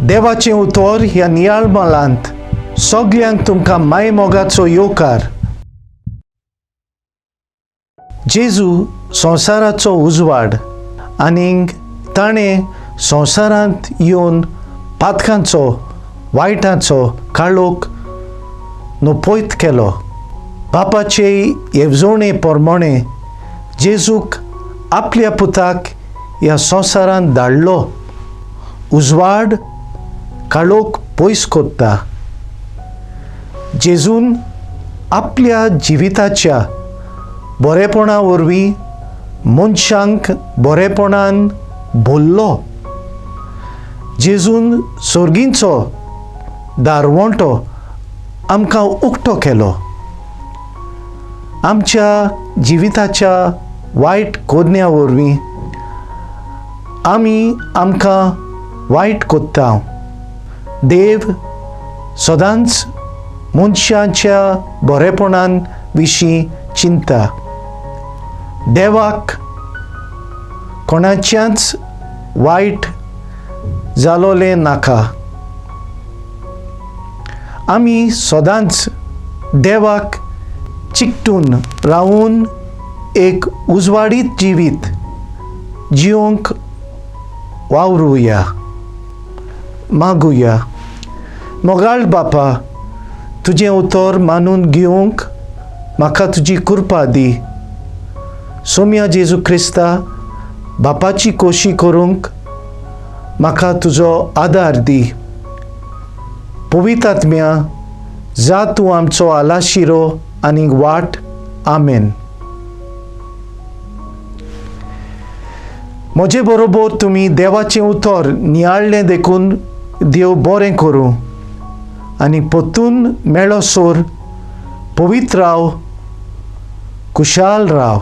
देवाचें उतर ह्या नियाळ मलांत सगल्यांक तुमकां मायमोगाचो येवकार. जेजू संवसाराचो उजवाड आनीक ताणें संवसारांत येवन पातकांचो वायटांचो काळोख नपयत केलो. बापाचे येवजणे प्रमाणे जेजूक आपल्या पुताक ह्या संवसारांत धाडलो. उजवाड काळोख पयस कोत्ता. जेजून आपल्या जिविताच्या बरेपणा वरवीं मनशांक बरेपणान भरलो. जेजून सर्गींचो दारवंटो आमकां उक्तो केलो. आमच्या जिविताच्या वायट कोरण्या वरवीं आमी आमकां वायट कोत्ता. देव सदांच मनशाच्या बरेपणान विशीं चिंता. देवाक कोणाच्याच वायट जालोलें नाका. आमी सदांच देवाक चिकटून रावून एक उजवाडीत जिवीत जिवंक वावरुया. मागुया. मोगाळ बापा, तुजें उतर मानून घेवंक म्हाका तुजी कृपा दी. सोम्या जेजू क्रिस्ता बापाची कोशी करूंक म्हाका तुजो आदार दी. पवित्र आत्म्या, जा तूं आमचो आलाशिरो आनी वाट. आमेन. म्हजे बरोबर तुमी देवाचें उतर नियाळ्ळें देखून देव बरें करूं आनी परतून मेळो सोर पवित्र राव, खुशाल राव.